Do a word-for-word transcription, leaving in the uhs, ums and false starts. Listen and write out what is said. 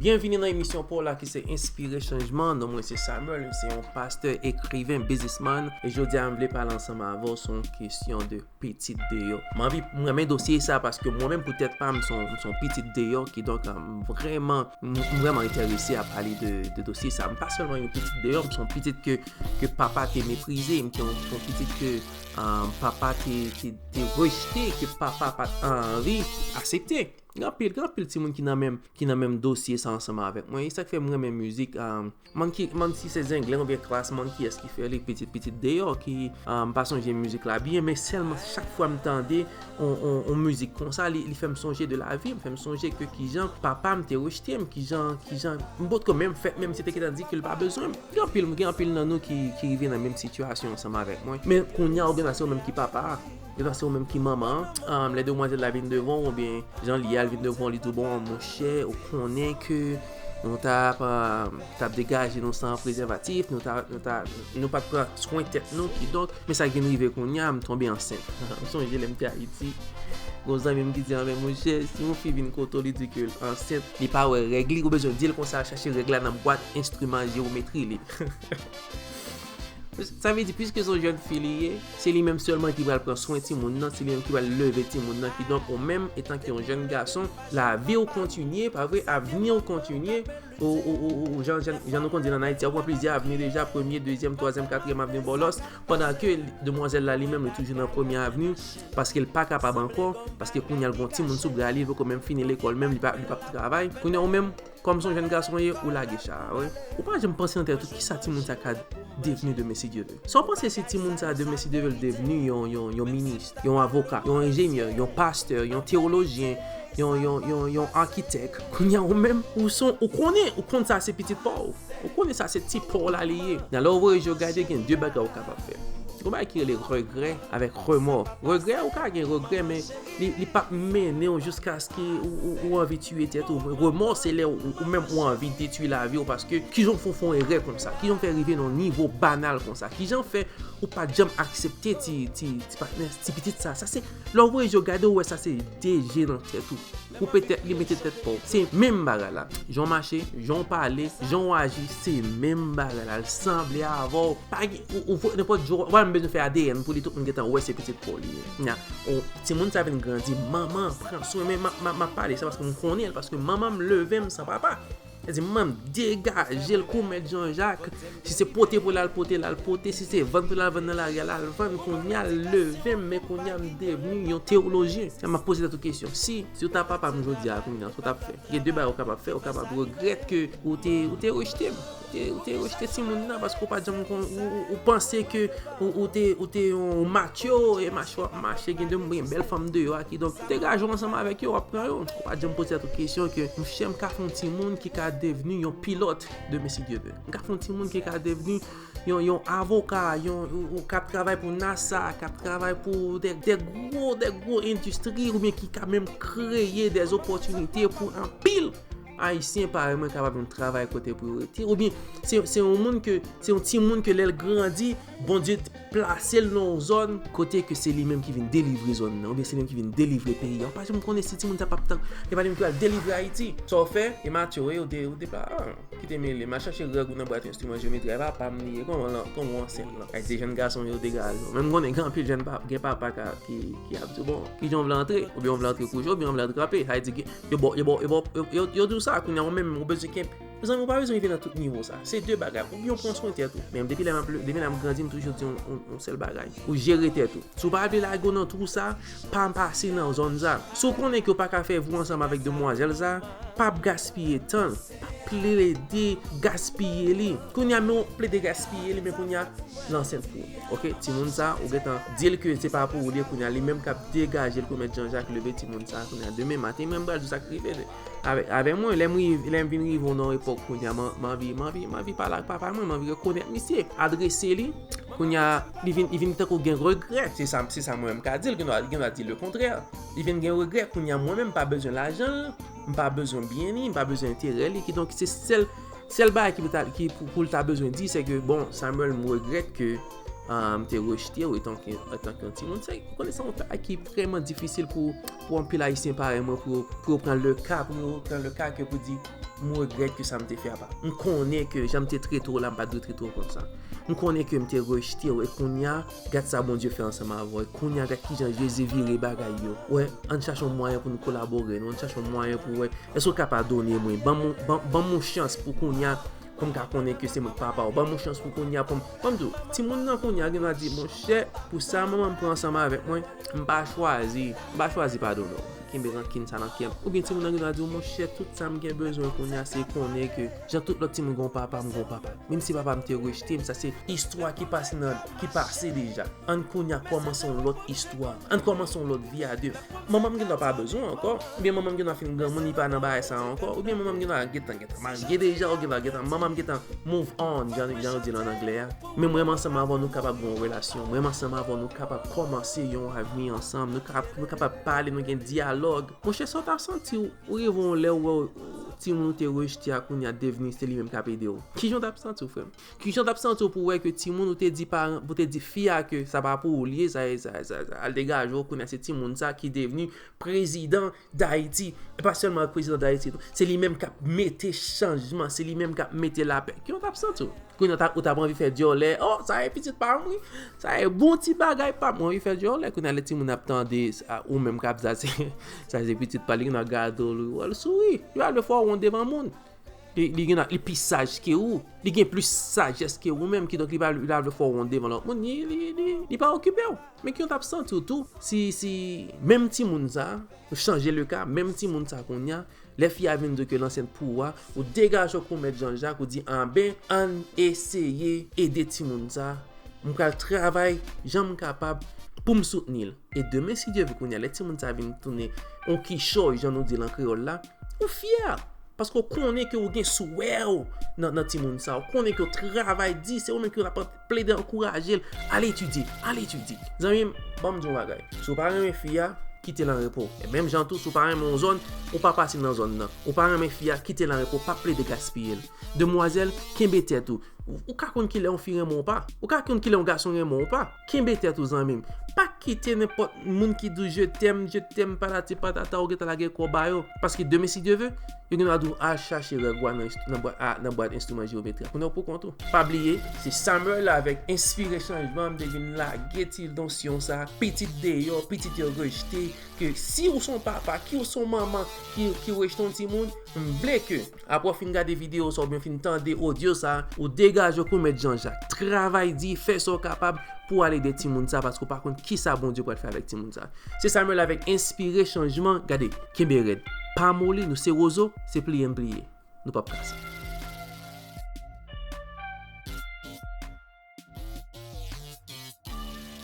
Byenvini nan emisyon pa w la ki se Enspire Chanjman. Non mwen se Samuel, m se yon pastè, ekriven, biznismann, e jodi a m vle pale ansanm avè w sou yon kesyon de pitit deyò. M anvi, m renmen dosye sa paske mwen menm pou tèt pa m, m se yon, m se yon pitit deyò, kidonk, ah, m vrèman, m, m vrèman enterese a pale de, de dosye sa. M pa sèlman yon pitit deyò, m se yon pitit ke, ke papa te meprize, m se yon, m se yon pitit ke, ah, papa te, te, te rejte, ke papa pa t anvi aksepte. Gen anpil, gen anpil timoun ki nan menm, ki nan menm dosye sa ansanm avèk mwen. E sa k fè m renmen mizik, ah, Monkey, m pa konn si se Zenglen oubyen Klass Monkey, kiyès ki fè li, pitit, pitit deyò, ki, ah, m pa sonje mizik la byen, men sèlman chak fwa m tande on, on, on mizik konsa, li, li fè m sonje de lavi, m fè m sonje ke kijan papa m te rejte m, kijan, kijan m potko menm fèt, menm si te gentan di ke l pa bezwen m. Gen anpil, gen anpil nan nou ki, ki rive nan menm sitiyasyon ansanm avèk mwen. Men kounye a, ou gen nan se ou menm ki papa a. Gentan se ou menm ki manman an. Ah, lè demwazèl la vin devan w, oubyen jan l ye a, l vin devan w, li di w, bon, monchè, ou konnen ke nou t ap, ah, t ap degaje nou san prezèvatif, nou ta, nou ta, nou pa t pran swen tèt nou, kidonk, men sa k vin rive kounye a, m tonbe ansent. M sonje lè m te Ayiti, gon zanmi m ki di, ah, men monchè, si yon fi vin kote w, li di ke l ansent, li pa wè règ li, ou bezwen di l konsa, al chache règ la nan bwat enstriman jewometri li. Sa vle di, piske se yon jèn fi li ye, se li menm sèlman ki pral pran swen timoun nan, se li menm ki pral leve timoun nan. Kidonk, ou menm, etanke yon jèn gason, lavi w kontinye, pa vre, avni w kontinye, ou, ou, ou, ou, jan, jan, jan nou konn di l ann Ayiti, ou pran plizyè avni deja, premye, dezyèm, twazyèm, katriyèm avni bòlòs, pandan ke demwazèl la, li menm, li toujou nan premye avni, paske l pa kapab ankò, paske kounye a l gon timoun sou bra li, li poko menm fini lekòl, menm li pa, li p ap travay. Kounye a ou menm, kòm se yon jèn gason ye, ou lage cha a, wi. Ou pa janm panse nan tèt ou, kisa timoun sa ka devni demen si Dye vle? Sa w panse si timoun sa demen si Dye vle l devni yon, yon, yon minis, yon avoka, yon enjenyè, yon pastè, yon teyolojyen, yon, yon, yon, yon akitèk? Kounye a ou menm, ou son, ou konnen, ou konn sa se pitit pa w. Ou konnen sa se ti pa w la li ye. Nan lè w voye je w gade, gen de bagay ou kapab fè. Gon bagay ki rele regrè avèk remò. Regrè, ou ka gen regrè, men li, li p ap mennen w jiskaske ou, ou, ou anvi tiye tèt ou. Remò, se lè ou, ou menm ou anvi detwi lavi w, paske kijan w fè, fè yon erè konsa? Kijan w fè rive nan yon nivo banal konsa? Kijan w fè ou pa t janm aksepte ti, ti, ti patnè, ti pitit sa? Sa se, lè w voye je w gade, ou wè sa se de je nan tèt ou. Koupe tèt li, mete tèt pa w. Se menm bagay la. Jan w mache, jan w pale, jan w aji, se menm bagay la. L sanble avè w. Pa gen, ou, ou voye nenpòt je w, ou pa menm bezwen fè A D N pou li, tout moun gentan wè se pitit pa w li ye. Nya, ou, timoun sa vin grandi, manman pran swen, men m ap, m ap, m ap pale sa paske m konnen l, paske manman m leve m san papa. Sa di, manman m degaje l kou mèt Jan Jak. Si se pote pou l al pote, l al pote. Si se vann pou l al vann nan lari a, l al vann. Kounye a, l leve m, men kounye a, m devni yon teyolojyen. Sa m ap poze tèt ou kesyon. Si, si w ta papa m jodi a, kounye a, sa w t ap fè? Gen de bagay ou kapab fè. Ou kapab regrèt ke ou te, ou te rejte m. Ou te, ou te rejte timoun nan paske ou pa t janm kon, ou, ou, ou panse ke ou, ou te, ou te yon macho, e macho ap mache, gen de, gen bèl fanm deyò a, kidonk, degaje w ansanm avèk yo, w ap pran yo. Ou pa t janm poze tèt ou kesyon ke, monchè, m ka fè yon timoun ki ka devni yon pilòt demen si Dye vle. M ka fè yon timoun ki ka devni yon, yon avoka, yon, ou, ou k ap travay pou NASA, k ap travay pou de, de gwo, de gwo endistri, oubyen ki ka menm kreye de opòtinite pou anpil Ayisyen parèy mwen kapab yon travay kote pou yo rete, oubyen se, se yon moun ke, se yon timoun ke lè l grandi, Bondye t-, plase l nan yon zòn kote ke se li menm ki vin delivre zòn nan, oubyen se li menm ki vin delivre peyi a. Ou pa janm konnen si timoun sa p ap tan, e pa li menm ki pral delivre Ayiti. Sa w fè, e matyo, e ou de, ou de pa, ah, kite mele, m al chache règ ou nan bwat enstriman jewometri a, e papa m li ye, kòman lan, kòman w ansent lan? Ay, se jèn gason yo degaje w. Men m konnen gen anpil jèn pa, gen papa ka, ki, ki ap di, bon, kijan w vle antre? Oubyen w vle antre kouje, oubyen w vle antre kanpe. Sa vle di, gen, yo ba w, yo ba w, yo ba w, yo, yo, yo di w sa, kounye a ou menm, ou bezwen kenbe. Mezanmi, ou pa bezwen rive nan tout nivo sa. Se de bagay. Oubyen w pran swen tèt ou. Men depi lè m ap, depi lè m ap grandi, m toujou di yon, yon, yon sèl bagay. Ou jere tèt ou. Si w pa vle lage w nan twou sa, pa pase nan zòn sa. Si w konnen ke w pa ka fè vi w ansanm avèk demwazèl sa, p ap gaspiye tan l. Pa plede gaspiye li. Kounye a, men w plede gaspiye li, men kounye a, l ansent pou ou. Oke, timoun sa, ou gentan di l ke se pa pou ou li ye, kounye a, li menm k ap degaje l kou mèt Jan Jak leve timoun sa, kounye a, demen maten, mwen m pral di w sa k rive avè, avè mwen, lè m rive, lè m vin rive nan epòk kounye a, m, m anvi, m anvi, m anvi pale ak papa mwen, m anvi rekonèt misye, adrese li. Kounye a, li vin, li vin tankou gen regrè. Se sa, se sa mwen menm ka di l, gen dwa, gen dwa di le kontrè. Li vin gen regrè, kounye a, mwen menm m pa bezwen lajan l, m pa bezwen byen li, m pa bezwen enterè li. Kidonk, se sèl, sèl bagay ki pou ta, ki pou, pou l ta bezwen di, se ke, bon, Samuel, m regrèt ke, Ah, m te rejte w etanke, antanke yon timoun. Se, ou konnen se yon bagay ki vrèman difisil pou, pou anpil Ayisyen parèy mwen, pou, pou yo pran le ka, pou yo pran le ka ke pou di, m regrèt ke sa m te fè a pa. M konnen ke jan m te trete w la, m pa t dwe trete w konsa. M konnen ke m te rejte w, e kounye a, gad sa Bondye fè ansanm avè w. E kounye a, gad kijan Jezi vire bagay yo. Wè, ann chache yon mwayen pou nou kolabore, nou, ann chache yon mwayen pou wè, èske w ka padone mwen? Ban m, ban, ban m yon chans pou kounye a, pou m ka konnen ke se mwen k papa w. Ban m yon chans pou kounye a, pou m, ban m di w, timoun nan kounye a gen dwa di, monchè, pou sa manman m pran ansanm avèk mwen, m pa chwazi, m pa chwazi padone w. Kenbe rankin sa nan kè m. Oubyen timoun nan gen dwa di w, monchè, tout sa m gen bezwen kounye a, se konnen ke jan tout lòt timoun gen yon papa, m gen yon papa. Menm si papa m te rejte m, sa se istwa ki pase nan, ki pase deja. Ann kounye a kòmanse yon lòt istwa. Ann kòmanse yon lòt vi a de. Manman m gen dwa pa bezwen w ankò. Oubyen manman m gen dwa fin granmoun, li pa nan bagay sa a ankò. Oubyen manman m gen dwa gentan, gentan marye deja, ou gen dwa gentan, manman m gentan move on, jan, jan yo di l an anglè a. Men mwen menm ansanm avè w, nou kapab gen yon relasyon. Mwen menm ansanm avè w, nou kapab kòmanse yon avni ansanm. Nou kapab, nou kapab pale, nou gen dyalòg. Monchè, sa w t ap santi w, ou rive yon lè ou wè w, timoun ou te rejte a kounye a devni se li menm k ap ede w. Kijan w t ap santi w, frè m? Kijan w t ap santi w pou w wè ke timoun ou te di paran, pou te di fi a ke sa pa pou ou li ye, sa, sa, sa, sa, al degaje w, kounye a se timoun sa ki devni prezidan Dayiti. E pa sèlman prezidan Dayiti, se li menm k ap mete chanjman, se li menm k ap mete lapè. Kijan w t ap santi w? Kounye a w t ap, ou t ap anvi fè dyòlè, oh, sa e pitit pa m wi, sa e bon ti bagay pa m, ou anvi fè dyòlè. Kounye a lè timoun ap tande sa, ou menm k ap di sa se, sa se pitit pa li, gen dwa gade w, li wè l souri, li pa vle fè w wont devan moun. Li, li gen, li pi saj ke ou. Li gen plis sajès ke ou menm, kidonk li pa, li pa vle fè w wont devan lòt moun. Li, li, li, li pa okipe w. Men kijan w t ap santi w tou si, si menm timoun sa, ou chanje le ka, menm timoun sa kounye a, lè fi a vin di w ke l ansent pou ou a, ou degaje w kou mèt Jan Jak, ou di, anben, ann eseye ede timoun sa. M pral travay jan m kapab pou m soutni l. E demen, si Dye vle, kounye a, lè timoun sa vin tounen yon kichòy, jan nou di l an kreyòl la, ou fyè. Paske w konnen ke ou gen swè w nan, nan timoun sa. Ou konnen ke w travay di, se ou menm ki w ap plede ankouraje l. Al etidye, al etidye. Zanmi m, ban m di w yon bagay. Si w pa renmen fi a, kite l an repo. E menm jan tou, si w pa renmen yon zòn, ou pa pase nan zòn nan. Ou pa renmen fi a, kite l an repo, pa plede gaspiye l. Demwazèl, kenbe tèt ou. Ou, ou ka konn kilè yon fi renmen w pa. Ou ka konn kilè yon gason renmen w pa. Kenbe tèt ou, zanmi m. Pa kite nenpòt moun ki di w je t'aime, je t'aime, patati patata, ou gentan lage kò w ba yo. Paske demen, si Dye vle, yo gen dwa di w al chache règ ou a nan, nan bwat, a, nan bwat enstriman jewometri a. Kounye a w pou kont ou. Pa bliye, se Samuel avèk Enspire Chanjman m te vin lage ti nosyon sa, pitit deyò, pitit yo rejte, ke si ou se yon papa, ki ou se yon manman ki, ki rejte yon timoun, m vle ke, apre w fin gade videyo sa oubyen w fin tande odyo sa, ou degaje w kou mèt Jan Jak. Travay di, fè sa w kapab pou w al ede timoun sa, paske w pa konn kisa Bondye pral fè avèk timoun sa. Se Samuel avèk Enspire Chanjman. Gade, kenbe rèd. Pa moli, nou se wozo, se pliye n pliye. Nou p ap kase.